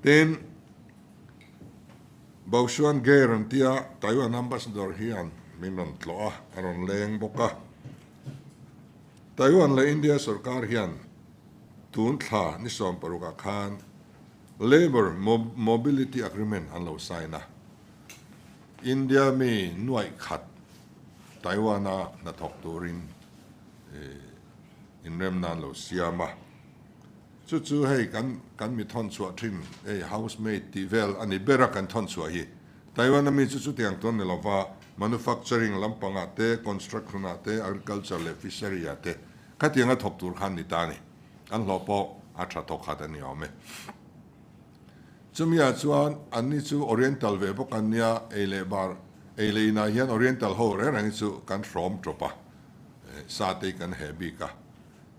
Tin, Baoshuan Geir an tia Taiwan Ambassador hian min rawn tlawh a, a rawn leng bawk a. Taiwan leh India sorkar hian tun thla ni 16 ah khan Labour Mobility Agreement an lo sign a. India mi nuaih khat Taiwan-a hnathawk turin inremna an lo siam a. Chu chu hei kan kan mi thawn chhuah thin hei housemaid tih vel a ni ber a kan thawn chhuah hi. Taiwan-a mi chu chutiang chuan ni lova manufacturing lampangah te, construction-ah te, agriculture leh fishery-ah te khatianga thawk tur khan ni ta a ni. An hlawh pawh a tha thawk khat a ni awm e. Chumiah chuan anni chu Oriental ve bawk an nia, ei leh bar, ei leh inah hian Oriental ho reng reng hi chu kan hrawm tawp a, sa te hi kan heh bik a.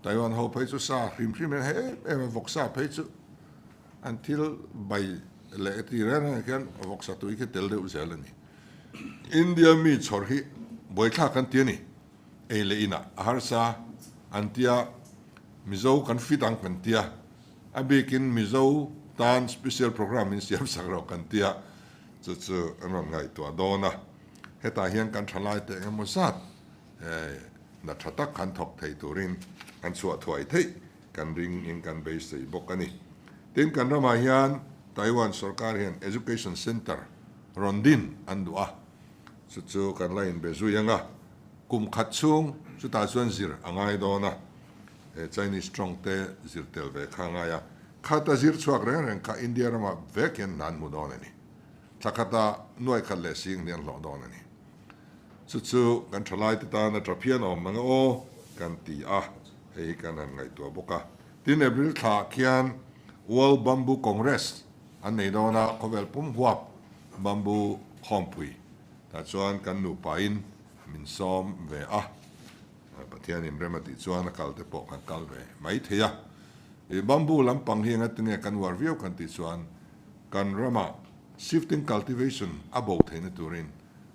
Taiwan ho phei chu sa hrim hrim hian heh em em a, vawksa phei chu an thil bai leh ti reng reng ah khian vawksa tui khi tel deuh zel a ni. India mi chhawr hi buaithlak kan ti a ni, ei leh inah a harsa an tia, Mizo kan fit ang kan tia. A bikin Mizo tan special program in siam sak rawh kan tia, chu chu an rawn ngaihtuah dawn a. Hetah hian kan thalai te engemaw zat hna tha tak han thawk thei turin kan chhuah thuai theih kan ring in kan beisei bawk a ni. Tin, kan ramah hian Taiwan sorkar hian Education Center rawn din an duh a, chu chu kan la inbe zui ang a, kum khat chhung chutah chuan zir a ngai dawn a. He Chinese tawng te zir tel ve kha ngai a, khata zir chhuak reng reng kha India ramah vek hian hna an hmu dawn a ni. Thla khata nuai khat leh sing hni an hlawh dawn a ni. Chu chu kan thalai te tan a tha phian awm ang aw kan ti a, hei hi kan han ngaihtuah bawk a. Tin, April thla ah khian World Bamboo Congress an nei dawn a, khawvel pum huap bamboo khawmpui tah chuan kan nupa in min sawm ve a. Pathian in rem a tih chuan a kal te pawh kan kal ve mai thei a. I bamboo lampang hi engatinge kan uar viau kan tih chuan kan ramah shifting cultivation a bo theihna turin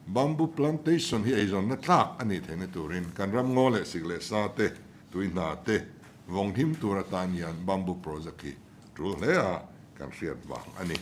bamboo plantation hi eizawnna tlak a nih theihna turin kan ram ngaw leh sik leh sa te, tui hna te vawng him tur atan hian bamboo project hi tul hle a kan hriat vang a ni.